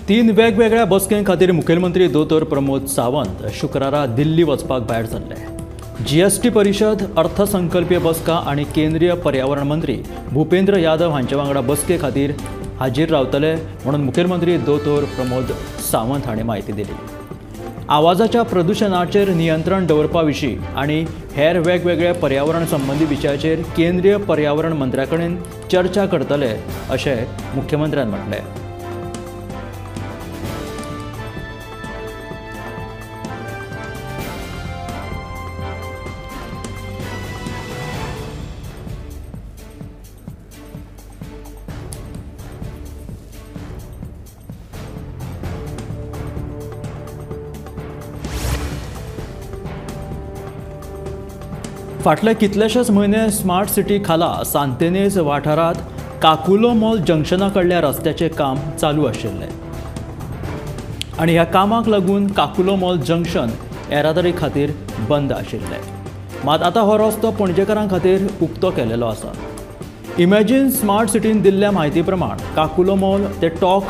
तीन वेगवेगळ्या बसके खातीर मुखेलमंत्री दोतोर प्रमोद सावंत शुक्रारा दिल्ली वचपाक भायर सरले। जीएसटी परिशद, अर्थसंकल्पीय बसका आनी केंद्रीय पर्यावरण मंत्री भूपेंद्र यादव हांचे वांगडा बसके खातीर हाजीर रावतले म्हणून मुखेलमंत्री दोतोर प्रमोद सावंत हांणी म्हायती दिली। आवाजाच्या प्रदुशणाचेर नियंत्रण दवरपा विशीं आनी हेर वेगवेगळ्या पर्यावरण संबंदी विशयाचेर केंद्रीय पर्यावरण मंत्र्या कडेन चर्चा करतले अशें मुख्यमंत्र्यान म्हटलें। फाटले कितलेशेच म्हयने स्मार्ट सिटी खाला सांतेनेज वाठारांत काकुलो मॉल जंक्शना कडल्या रस्त्याचें काम चालू आशिल्लें आनी ह्या कामाक लागून काकुलो मॉल जंक्शन येरादारी खातीर बंद आशिल्लें। मात आतां हो रस्तो पणजेकारां खातीर उक्तो केलेलो आसा। इमॅजीन स्मार्ट सिटीन दिल्ल्या म्हायती प्रमाण काकुलो मॉल ते टॉक,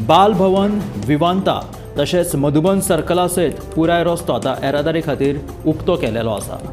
बाल भवन, विवांता तशेंच मधुबन सर्कला सयत पुराय रस्तो आतां येरादारी खातीर उक्तो केलेलो आसा।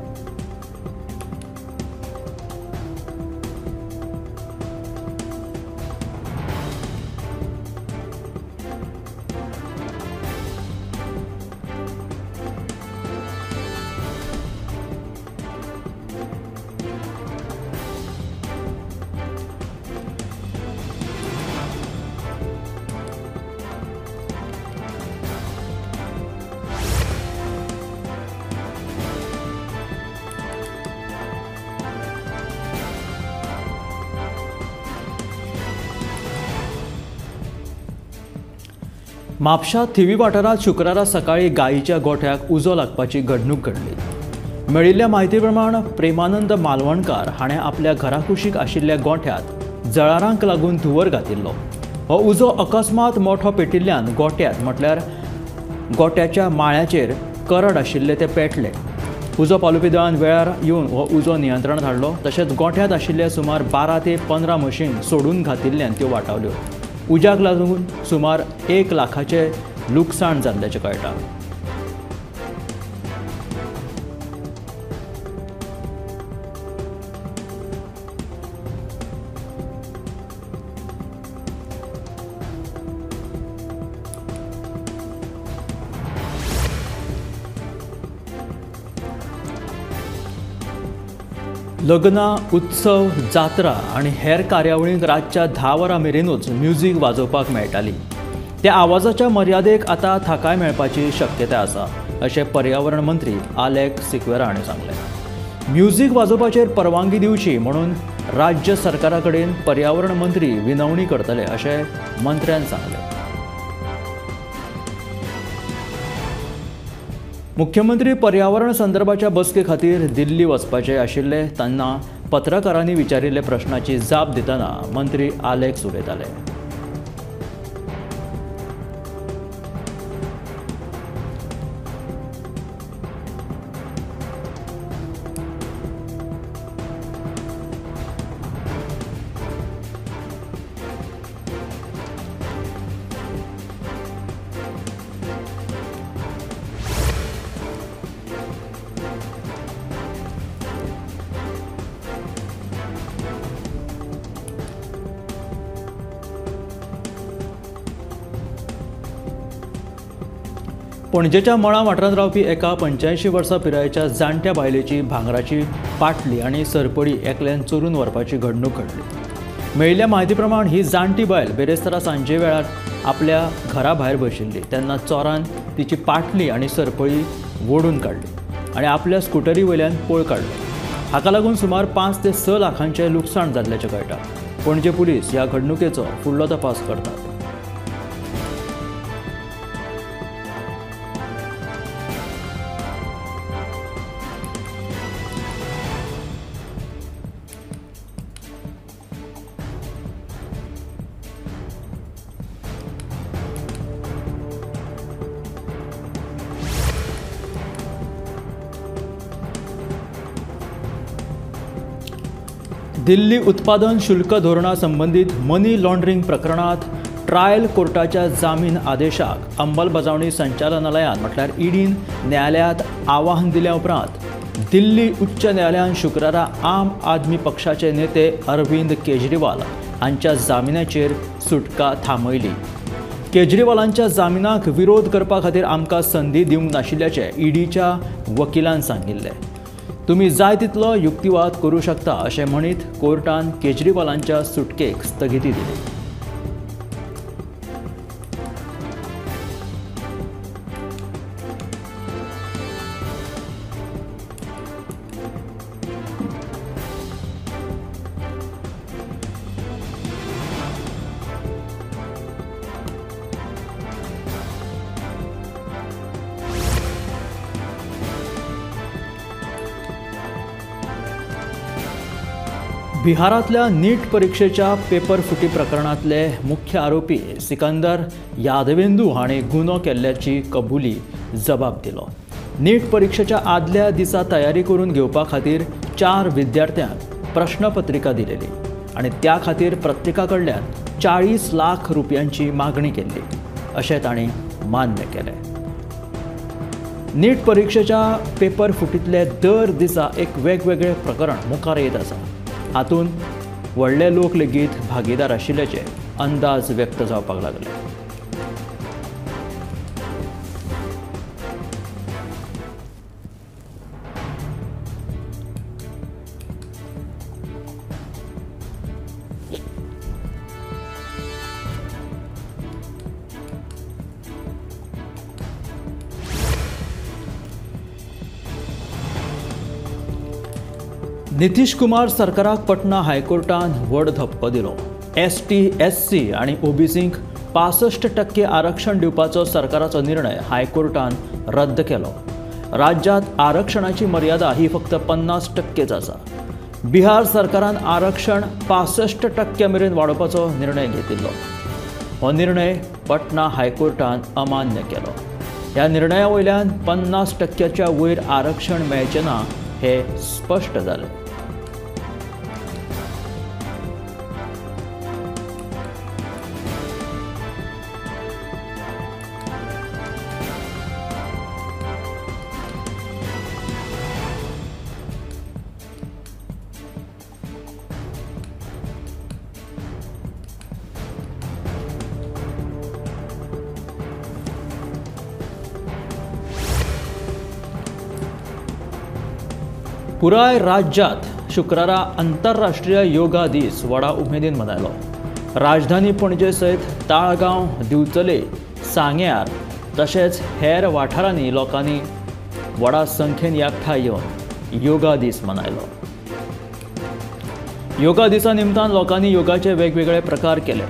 म्हापशा थिवी वाठारांत शुक्रारा सकाळी गायीच्या गोठ्याक उजो लागपाची घडणूक घडली। मेळिल्ल्या म्हायती प्रमाण प्रेमानंद मालवणकार हाणें आपल्या घरा कुशीक आशिल्ल्या गोठ्यांत जळारांक लागून धुंवर घातिल्लो। हो उजो अकस्मात मोठो पेटिल्ल्यान गोठ्यांत म्हटल्यार गोठ्याच्या माळ्याचेर करड आशिल्ले ते पेटले। उजो पालोवपी दळान वेळार येवन हो उजो नियंत्रणांत हाडलो। तशेंच गोठ्यांत आशिल्ले सुमार 12 ते 15 मशीन सोडून घातिल्ल्यान त्यो वाटावल्यो। उज्याक लागून सुमार 1 लाखाचे लुकसाण जाल्ल्याचें कळटा। लग्नां, उत्सव, जात्रा आनी हेर कार्यावळींक रातच्या 10 वरां मेरेनूच म्युजीक वाजोवपाक मेळटाली। त्या आवाजाच्या मर्यादेक आतां थाकाय मेळपाची शक्यताय आसा अशें पर्यावरण मंत्री आलेक सिक्वेरा हांणी सांगलें। म्युजीक वाजोवपाचेर परवानगी दिवची म्हणून राज्य सरकारा कडेन पर्यावरण मंत्री विनवणी करतले अशें मंत्र्यान सांगलें। मुख्यमंत्री पर्यावरण संदर्भाच्या बसके खातीर दिल्ली वचपाचे आशिल्ले तेन्ना पत्रकारांनी विचारिल्ल्या प्रश्नाची जाप दितना मंत्री आलेक्स उलयताले। पणजेच्या मळा वाठारांत रावपी एका 85 वर्सां पिरायेच्या जाणट्या बायलेची भांगराची पाटली आनी सरपळी एकल्यान चोरून व्हरपाची घडणूक घडली। मेळिल्ल्या म्हायती प्रमाण ही जाणटी बायल बेरेस्तारा सांजे वेळार आपल्या घरा भायर बशिल्ली तेन्ना चोरान तिची पाटली आनी सरपळी ओडून काडली आनी आपल्या स्कुटरी वयल्यान पळ काडलो। हाका लागून सुमार 5 ते 6 लाखांचें लुकसाण जाल्ल्याचें कळटा। पणजे पुलीस ह्या घडणुकेचो फुडलो तपास करतात। दिल्ली उत्पादन शुल्क धोरणा संबंधित मनी लॉन्ड्रिंग प्रकरणात ट्रायल कोर्टाच्या जामीन आदेशाक अंमलबजावणी संचालनालयान म्हटल्यार ईडीन न्यायालयांत आव्हान दिल्या उपरांत दिल्ली उच्च न्यायालयान शुक्रारा आम आदमी पक्षाचे नेते अरविंद केजरीवाल हांच्या जामिनाचेर सुटका थांबयली। केजरीवालांच्या जामिनाक विरोध करपा खातीर आमकां संदी दिवंक नाशिल्ल्याचें ईडीच्या वकिलान सांगिल्लें। तुमी जाय तितलो युक्तिवाद करूं शकता अशें म्हणीत कोर्टान केजरीवालांच्या सुटकेक स्थगिती दिली। बिहारांतल्या नीट परीक्षेच्या पेपर फुटी प्रकरणांतले मुख्य आरोपी सिकंदर यादवेंदू हाणें गुन्हो केल्ल्याची कबुली जबाब दिलो। नीट परीक्षेच्या आदल्या दिसा तयारी करून घेवपा खातीर 4 विद्यार्थ्यांक प्रश्नपत्रिका दिलेली आनी त्या खातीर प्रत्येका कडल्यान 40 लाख रुपयांची मागणी केल्ली अशें तांणी मान्य केलें। नीट परीक्षेच्या पेपर फुटींतले दर दिसा एक वेगवेगळें प्रकरण मुखार येत आसा। हातूंत व्हडले लोक लेगीत भागीदार आशिल्ल्याचे अंदाज व्यक्त जावपाक लागले। नितीश कुमार सरकाराक पटना हायकोर्टान व्हड धपको दिलो। एसटी, एससी आनी ओबीसींक 65% आरक्षण दिवपाचो सरकाराचो निर्णय हायकोर्टान रद्द केलो। राज्यांत आरक्षणाची मर्यादा ही फक्त 50% आसा। बिहार सरकारान आरक्षण 65% मेरेन वाडोवपाचो निर्णय घेतिल्लो। हो निर्णय पटना हायकोर्टान अमान्य केलो। ह्या निर्णया वयल्यान 50%च्या वयर आरक्षण मेळचें ना हे स्पश्ट जालें। पुराय राज्यात शुक्रारा आंतरराष्ट्रीय योगा दीस व्हडा उमेदीन मनयलो। राजधानी पणजे सयत ताळगांव, दिवचले, सांग्यार तशेंच हेर वाठारांनी लोकांनी व्हडा संख्येन एकठांय येवन योगा दीस मनयलो। योगा दिसा निमतान लोकांनी योगाचे वेगवेगळे प्रकार केले।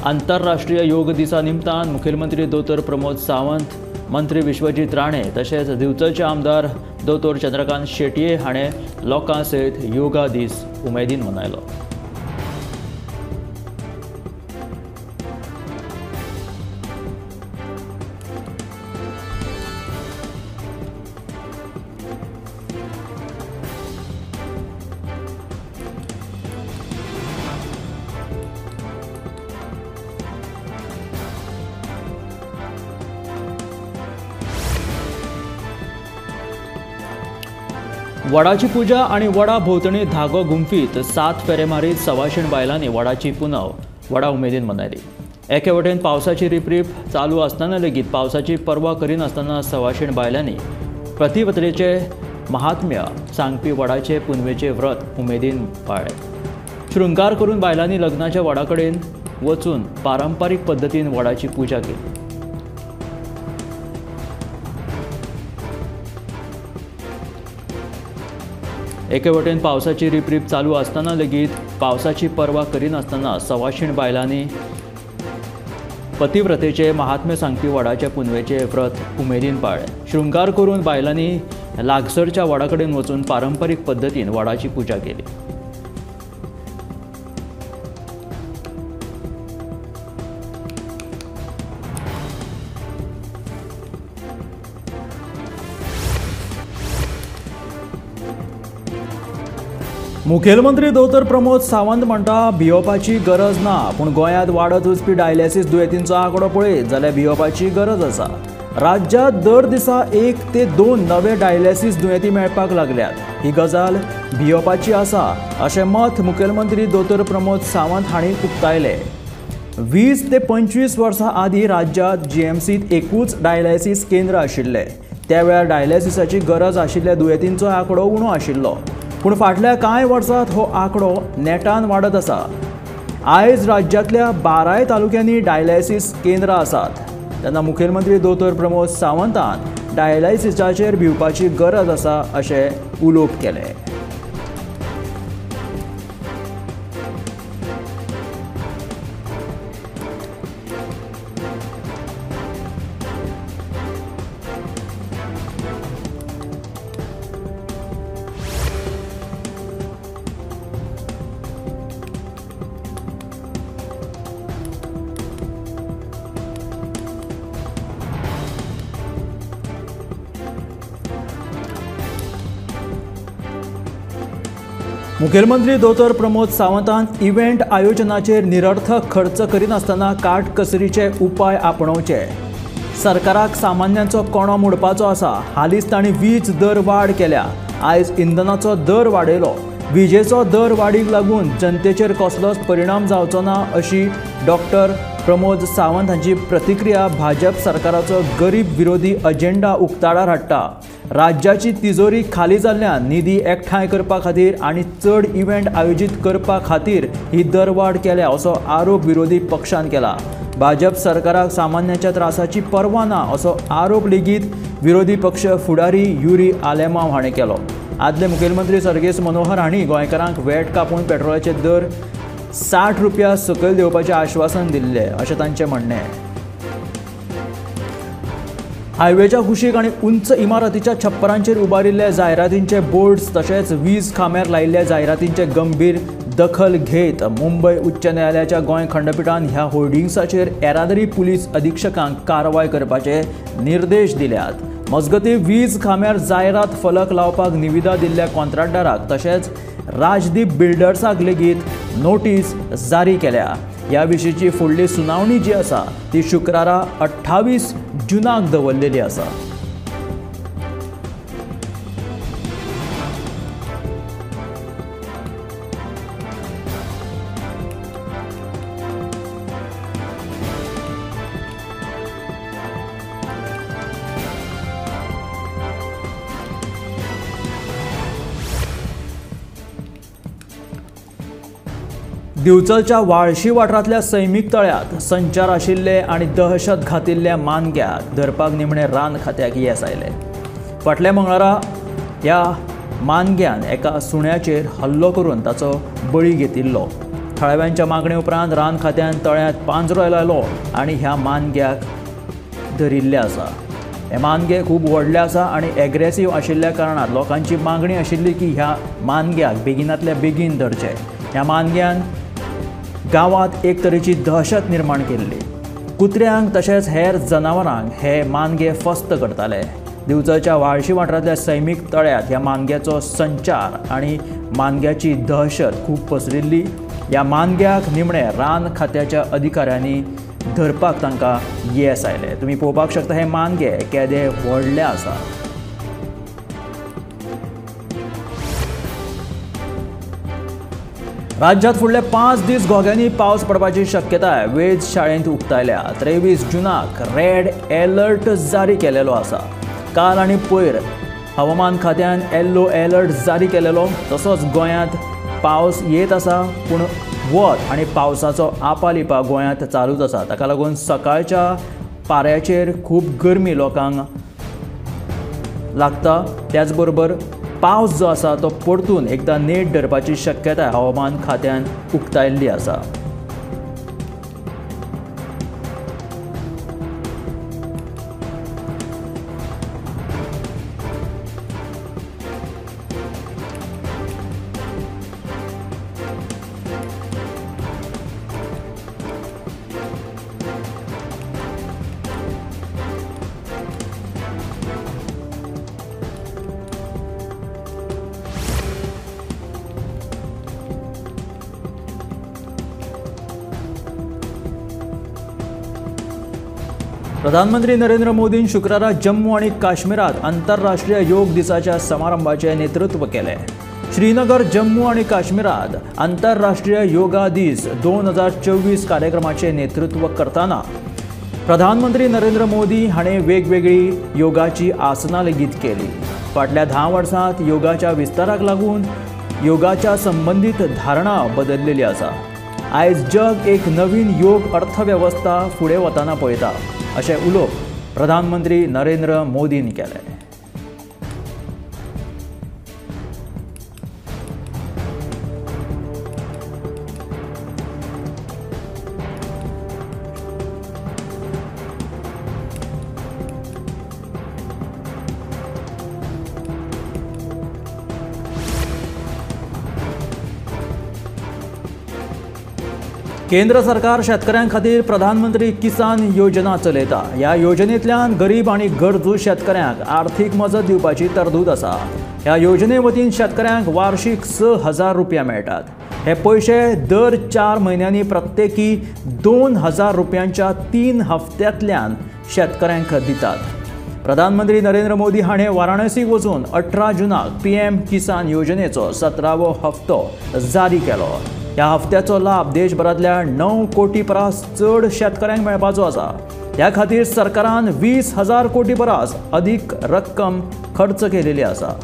आंतरराष्ट्रीय योग दिसा निमतान मुखेलमंत्री दोतोर प्रमोद सावंत, मंत्री विश्वजीत राणे तशेंच दिवचलचे आमदार दोतोर चंद्रकांत शेटये हाणें लोकां सयत योगा दीस उमेदीन मनयलो। वडाची पूजा आणि वडा भोंवतणी धागो गुंफीत 7 फेरे मारीत सवाशीण बायलांनी वडाची पुनव वडा उमेदीन मनयली। एके वटेन पावसाची रिपरीप चालू आसतना लेगीत पावसाची पर्वा करिनासतना सवाशीण बायलांनी प्रतिवत्रेचे महात्म्य सांगपी वडाचे पुनवेचे व्रत उमेदीन पाळ्ळें। शृंगार करून बायलांनी लग्नाच्या वडा कडेन वचून पारंपारीक पद्दतीन वडाची पूजा केली। एके वटेन पावसाची रिपरीप चालू आसतना लेगीत पावसाची पर्वा करिनासतना सवाशीण बायलांनी पतिव्रतेचे महात्म्य सांगपी वडाचे पुनवेचे व्रत उमेदीन पाळ्ळें। शृंगार करून बायलांनी लागसरच्या वडा कडेन वचून पारंपारीक पद्दतीन वडाची पूजा केली। मुखेलमंत्री दोतोर प्रमोद सावंत म्हणटा भियोवपाची गरज ना, पूण गोंयांत वाडत वचपी डायलिसीस दुयेंतींचो आंकडो पळयत जाल्यार भियोवपाची गरज आसा। राज्यांत दर दिसा 1 ते 2 नवे डायलिसीस दुयेंती मेळपाक लागल्यात, ही गजाल भियोवपाची आसा अशें मत मुखेलमंत्री दोतोर प्रमोद सावंत हांणी उक्तायलें। 20 ते 25 वर्सां आदीं राज्यांत जीएमसींत एकूच डायलिसीस केंद्र आशिल्लें। त्या वेळार डायलिसिसाची गरज आशिल्ल्या दुयेंतींचो आंकडो उणो आशिल्लो, पूण फाटल्या कांय वर्सांत हो आंकडो नेटान वाडत आसा। आयज राज्यांतल्या 12 तालुक्यांनी डायलिसीस केंद्रां आसात। तेन्ना मुखेलमंत्री दोतोर प्रमोद सावंतान डायलिसिसाचेर भिवपाची गरज आसा अशें उलोवप केलें। मुखेलमंत्री दोतोर प्रमोद सावंतान इव्हेंट आयोजनाचेर निरर्थक खर्च करिनासतना काटकसरीचे उपाय आपणोवचे। सरकाराक सामान्यांचो कोणो मोडपाचो आसा। हालींच तांणी वीज दर वाड केल्या, आयज इंधनाचो दर वाडयलो। विजेचो दर वाडीक लागून जनतेचेर कसलोच परिणाम जावचो ना अशी डॉक्टर प्रमोद सावंत हांची प्रतिक्रिया भाजप सरकाराचो गरीब विरोधी अजेंडा उक्ताडार हाडटा। राज्याची तिजोरी खाली जाल्ल्यान निधी एकठांय करपा खातीर आनी चड इव्हेंट आयोजीत करपा खातीर ही दरवाड केल्या असो आरोप विरोधी पक्षान केला। भाजप सरकाराक सामान्यांच्या त्रासाची पर्वा ना असो आरोप लेगीत विरोधी पक्ष फुडारी युरी आलेमाव हाणें केलो। आदले मुखेलमंत्री सर्गेस्त मनोहर हांणी गोंयकारांक वेट कापून पेट्रोलाचे दर 60 रुपया सकयल देवपाचें आश्वासन दिल्लें अशें तांचें म्हणणें। हायवेच्या कुशीक आनी उंच इमारतीच्या छप्परांचेर उबारिल्ल्या जायरातींचे बोर्ड्स तशेंच वीज खांब्यार लायिल्ल्या जायरातींचे गंभीर दखल घेत मुंबय उच्च न्यायालयाच्या गोंय खंडपिठान ह्या होर्डिंग्साचेर येरादारी पुलीस अधिक्षकांक कारवाय करपाचे निर्देश दिल्यात। मजगतीं वीज खांब्यार जायरात फलक लावपाक निविदा दिल्ल्या कॉन्ट्रॅक्टराक तशेंच राजदीप बिल्डर्साक लेगीत नोटीस जारी केल्या। ह्या विशींची फुडली सुनावणी जी आसा ती शुक्रारा 28 जुनाक दवरलेली आसा। दिवचलच्या वाळशी वाठारांतल्या सैमीक तळ्यांत संचार आशिल्ले आनी दहशत घातिल्ल्या मानग्याक धरपाक निमणे रान खात्याक येस आयलें। फाटल्या मंगळारा ह्या मानग्यान एका सुण्याचेर हल्लो करून ताचो बळी घेतिल्लो। थळाव्यांच्या मागणे उपरांत रान खात्यान तळ्यांत पांजरो लायलो आनी ह्या मानग्याक धरिल्लें आसा। हे मानगे खूब व्हडले आसा आनी एग्रेसीव आशिल्ल्या कारणान लोकांची मागणी आशिल्ली की ह्या मानग्याक बेगिनांतल्या बेगीन धरचें। ह्या मानग्यान गांवांत एक तरेची दहशत निर्माण केल्ली। कुत्र्यांक तशेंच हेर जनावरांक हे मानगे फस्त करताले। दिवचलच्या वाळशी वाठारांतल्या सैमीक तळ्यांत ह्या मानग्याचो संचार आनी मानग्याची दहशत खूब पसरिल्ली। ह्या मानग्याक निमणे रान खात्याच्या अधिकाऱ्यांनी धरपाक तांकां येस आयलें। तुमी पळोवपाक शकता हे मानगे केदे व्हडले आसा। राज्यात फुडले 5 दीस घोग्यांनी पावस पडपाची शक्यताय वेज शाळेंत उक्तायल्या। 23 जुनाक रेड अलर्ट जारी केलेलो आसा। काल आनी पयर हवामान खात्यान येल्लो अलर्ट जारी केलेलो। तसोच गोंयांत पावस येत आसा, पूण वत आनी पावसाचो आपालिपा गोंयांत चालूच आसा। ताका लागून सकाळच्या पाऱ्याचेर खूब गरमी लोकांक लागता। त्याच बरोबर पावस जो आसा तो परतून एकदा नेट धरपाची शक्यताय हवामान खात्यान उक्तायल्ली आसा। प्रधानमंत्री नरेंद्र मोदीन शुक्रारा जम्मू आनी काश्मीरात आंतरराष्ट्रीय योग दिसाच्या समारंभाचें नेतृत्व केलें। श्रीनगर जम्मू आनी काश्मीरात आंतरराष्ट्रीय योगा दीस 2024 कार्यक्रमाचें नेतृत्व करतना प्रधानमंत्री नरेंद्र मोदी हाणें वेगवेगळी योगाची आसनां लेगीत केली। फाटल्या 10 वर्सांत योगाच्या विस्ताराक लागून योगाच्या संबंदीत धारणा बदललेली आसा। आयज जग एक नवीन योग अर्थवेवस्था फुडें वतना पळयता अशें उलोवप प्रधानमंत्री नरेंद्र मोदीन केलें। केंद्र सरकार शेतकऱ्यां खातीर प्रधानमंत्री किसान योजना चलयता। ह्या योजनेंतल्यान गरीब आनी गरजू शेतकऱ्यांक आर्थीक मजत दिवपाची तरतूद आसा। ह्या योजने वतीन शेतकऱ्यांक वार्षिक 6,000 रुपया मेळटात। हे पयशे दर 4 म्हयन्यांनी प्रत्येकी 2,000 रुपयांच्या 3 हप्त्यांतल्यान शेतकऱ्यांक दितात। प्रधानमंत्री नरेंद्र मोदी हाणें वाराणसीक वचून 18 जूनाक PM किसान योजनेचो 17वो हप्तो जारी केलो। ह्या हप्त्याचो लाभ देशभरांतल्या 9 कोटी परस चड शेतकऱ्यांक मेळपाचो आसा। ह्या खातीर सरकारान 20,000 कोटी परस अदीक रक्कम खर्च केलेली आसा।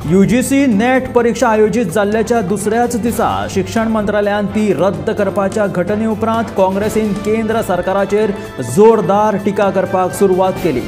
UGC नेट परीक्षा आयोजित जाल्ल्याच्या दुसऱ्याच दिसा शिक्षण मंत्रालयान ती रद्द करपाच्या घटने उपरांत काँग्रेसीन केंद्र सरकाराचेर जोरदार टिका करपाक सुरवात केली।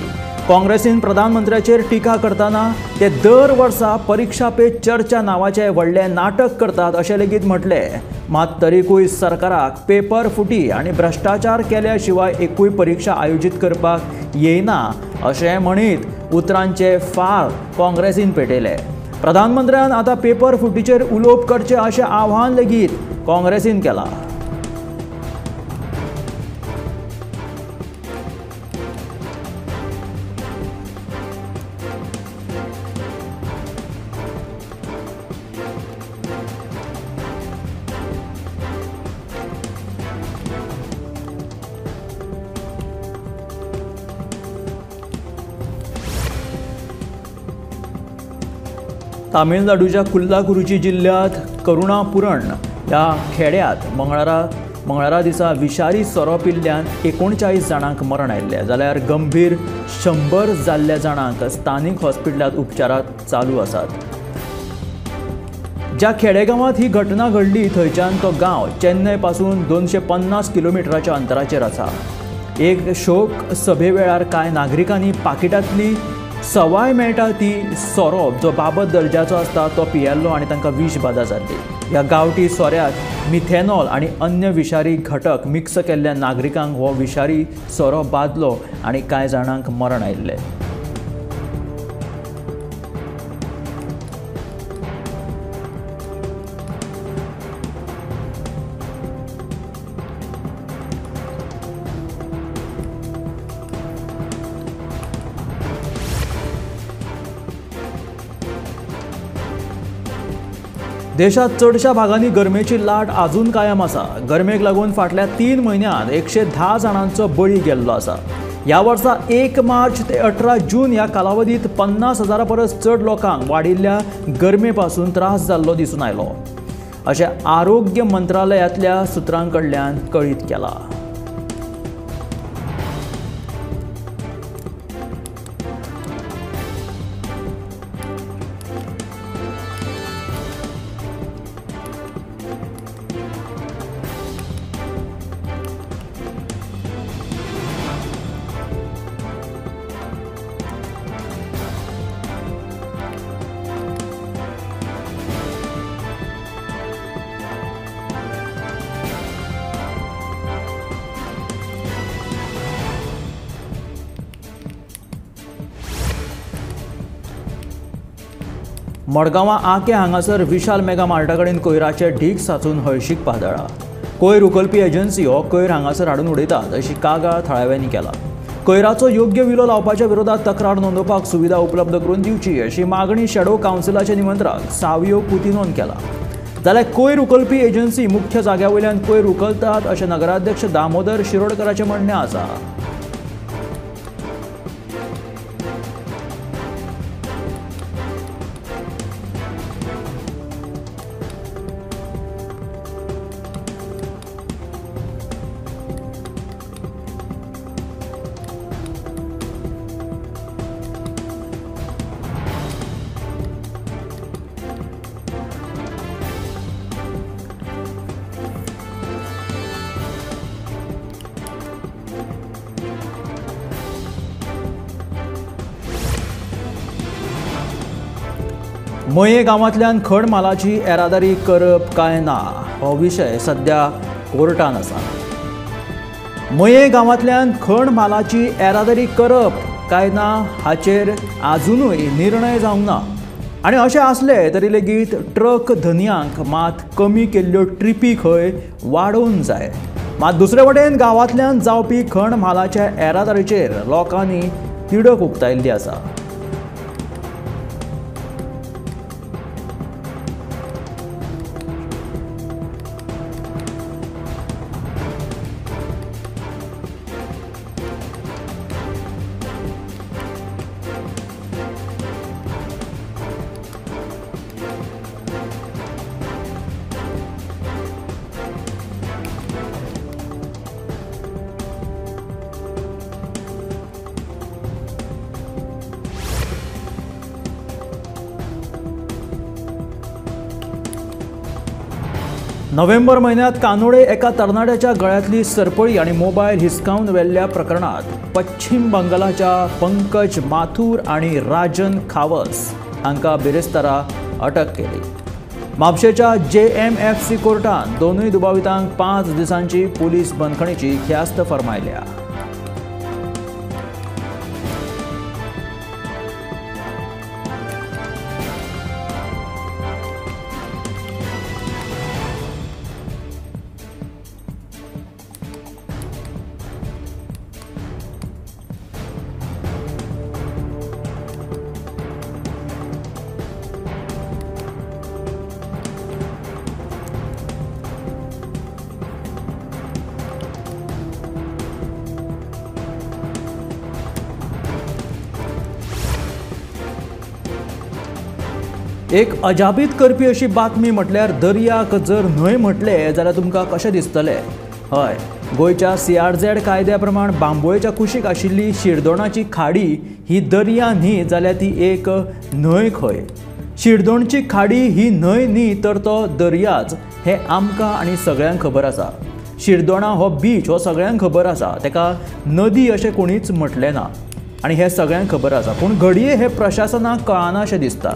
काँग्रेसीन प्रधानमंत्र्याचेर टिका करतना ते दर वर्सा परीक्षा पे चर्चा नांवाचें व्हडलें नाटक करतात अशें लेगीत म्हटलें। मात तरीकूय सरकाराक पेपर फुटी आनी भ्रश्टाचार केल्या शिवाय एकूय परीक्षा आयोजीत करपाक येयना अशें म्हणीत उतरांचे फार काँग्रेसीन पेटयले। प्रधानमंत्र्यान आतां पेपर फुटीचेर उलोवप करचें अशें आव्हान लेगीत काँग्रेसीन केलां। तामिळनाडूच्या कुल्लाकुरुची जिल्ह्यात करुणापुरण ह्या खेड्यात मंगळारा दिसा विशारी सोरो पिल्ल्यान 39 जाणांक मरण आयिल्लें, जाल्यार गंभीर 100 जाल्ल्या जाणांक स्थानीक हॉस्पिटलांत उपचारात चालू आसात। ज्या खेडेगांवांत ही घटना घडली थंयच्यान तो गांव चेन्नय पासून 250 किलोमिटराच्या अंतराचेर आसा। एक शोक सभे वेळार कांय नागरिकांनी पाकिटांतली सवाय मेळटा ती सोरो जो बाबत दर्जाचो आसता तो पियेल्लो आनी तांकां विष बादा जाल्ली। ह्या गांवठी सोऱ्यात मिथेनॉल आनी अन्य विशारी घटक मिक्स केल्ल्या नागरिकांक हो विशारी सोरो बादलो आनी कांय जाणांक मरण आयिल्लें। देशात चडशा भागांनी गरमेची लाट अजून कायम आसा। गरमेक लागून फाटल्या 3 म्हयन्यांत 110 जाणांचो बळी गेल्लो आसा। ह्या वर्सा 1 मार्च ते 18 जून ह्या कालावधीत 50,000 परस चड लोकांक वाडिल्ल्या गरमे पासून त्रास जाल्लो दिसून आयलो अशें आरोग्य मंत्रालयांतल्या सुत्रां कडल्यान कळीत केलां। मडगांवां आके हांगासर विशाल मेगा मार्टा कडेन कोयराचे ढीग साचून हळशीक पातळ्ळा। कोयर उखलपी एजन्सी हो कोयर हांगासर हाडून उडयतात अशी कागाळ थळाव्यांनी केला. कोयराचो योग्य विलो लावपाच्या विरोधात तक्रार नोंदोवपाक सुविधा उपलब्ध करून दिवची अशी मागणी शॅडो कावन्सिलाचे निमंत्रक सावियो कुतिनोन केला. जाल्यार कोयर उखलपी एजन्सी मुख्य जाग्या वयल्यान कोयर उखलतात अशें नगराध्यक्ष दामोदर शिरोडकराचें म्हणणें आसा. मये गांवांतल्यान खण मालाची येरादारी करप काय ना हो विशय सध्या कोर्टान आसा. मये गांवांतल्यान खण मालाची येरादारी करप काय ना हाचेर आजुनूय निर्णय जावंक ना आनी अशें आसलें तरी लेगीत ट्रक धनयांक मात कमी केल्ल्यो ट्रिपी खंय वाडोवन जाय. मात दुसरे वटेन गांवांतल्यान जावपी खण मालाच्या येरादारीचेर लोकांनी तिडक उक्तायल्ली आसा. नोव्हेंबर म्हयन्यांत कानोडे एका तरणाट्याच्या गळ्यांतली सरपळी आनी मोबायल हिसकावन व्हेल्ल्या प्रकरणांत पश्चिम बंगालाच्या पंकज माथूर आनी राजन खावस हांकां बिरेस्तारा अटक केली. म्हापशेच्या JMFC कोर्टान दोनूय दुबावितांक 5 दिसांची पुलीस बंदखणीची ख्यास्त फर्मायल्या. एक अजापीत करपी अशी बातमी म्हटल्यार दर्याक जर न्हंय म्हटलें जाल्यार तुमकां कशें दिसतलें? हय, गोंयच्या CRZ कायद्या प्रमाण बांबोळेच्या कुशीक आशिल्ली शिरदोणाची खाडी ही दर्या न्ही जाल्यार ती एक न्हंय खंय. शिरदोणची खाडी ही न्हंय न्ही तर तो दर्याच हें आमकां आनी सगळ्यांक खबर आसा. शिरदोणा हो बीच हो सगळ्यांक खबर आसा, ताका नदी अशें कोणीच म्हटलें ना आनी हें सगळ्यांक खबर आसा. पूण घडये हें प्रशासनाक कळना अशें दिसता.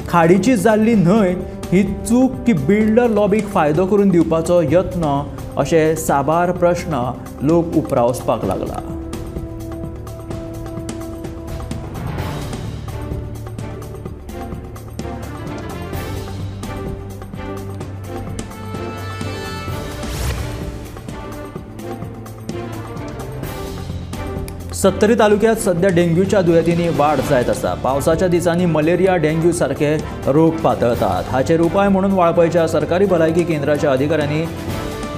खाडीची जाल्ली न्हंय ही चूक की बिल्डर लॉबीक फायदो करून दिवपाचो यत्न अशे साबार प्रश्न लोक उप्रावसपाक लागला. सत्तरी तालुक्यात सध्या डेंग्यूच्या दुयेंतींनी वाड जायत आसा. पावसाच्या दिसांनी मलेरिया, डेंग्यू सारके रोग पातळतात. हाचेर उपाय म्हणून वाळपयच्या सरकारी भलायकी केंद्राच्या अधिकाऱ्यांनी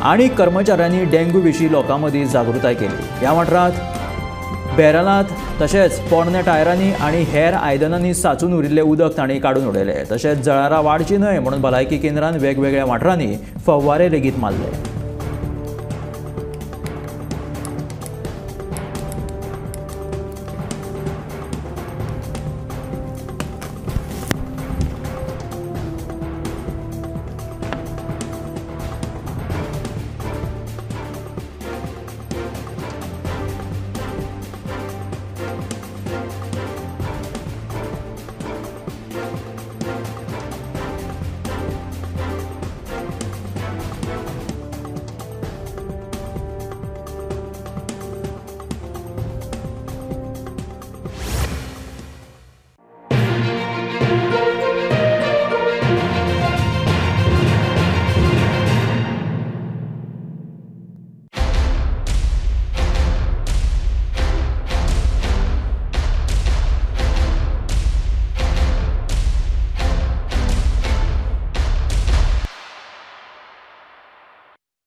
आनी कर्मचाऱ्यांनी डेंग्यू विशीं लोकां मदीं जागृताय केली. ह्या वाठारांत बॅरलांत तशेंच पोरण्या टायरांनी आनी हेर आयदनांनी साचून उरिल्लें उदक तांणी काडून उडयलें. तशेंच जळारां वाडची न्हय म्हणून भलायकी केंद्रान वेगवेगळ्या वाठारांनी फवारे लेगीत मारले.